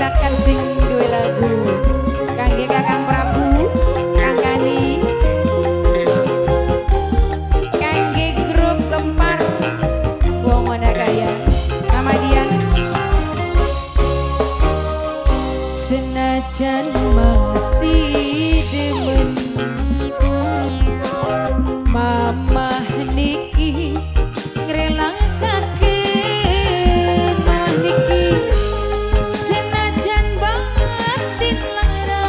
Silakan sing duwe lagu. Kangge Kakang Prabu, Kang Kani. Kangge grup Gempar Wong Wanakaya. Mama Dian. Senajan masih demen, Mamah niki ngrelakaken. Mamah niki senajan batin lara,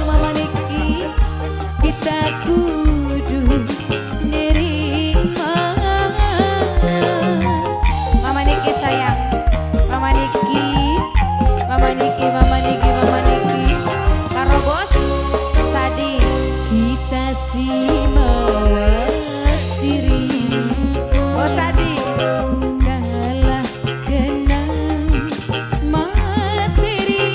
Mamah niki kita kudu nerima. Mama niki sayang, Mama niki, Mama niki, Mama niki, Mama niki karo Bos Sadi. Kita si mawas diri. Bos Sadi kalah kena materi.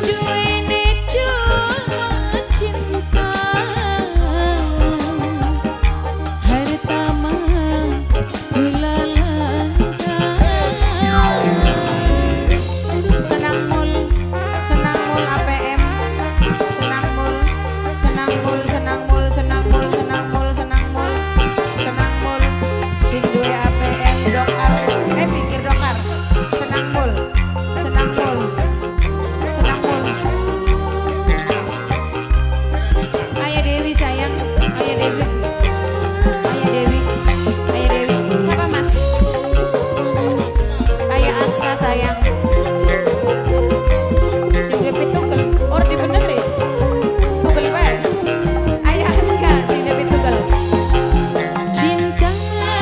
Duene cuma cinta, harta mah gula langka. Senang mul, senang mul APM, senang mul, senang mul, senang mul, senang mul, senang mul, senang mul, senang mul. Sing duwe APM dokar, eh pikir dokar. Senang mul, senang mul, senang mul. Ayah Dewi sayang, Ayah Dewi, Ayah Dewi, Ayah Dewi. Siapa, Mas? Ayah Aska sayang. Sing duwe pitugel, ora dibeneri. Tugel bae. Ayah Aska sing duwe pitugel. Cinta kula.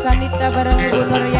Sanita bareng Ibu Nur.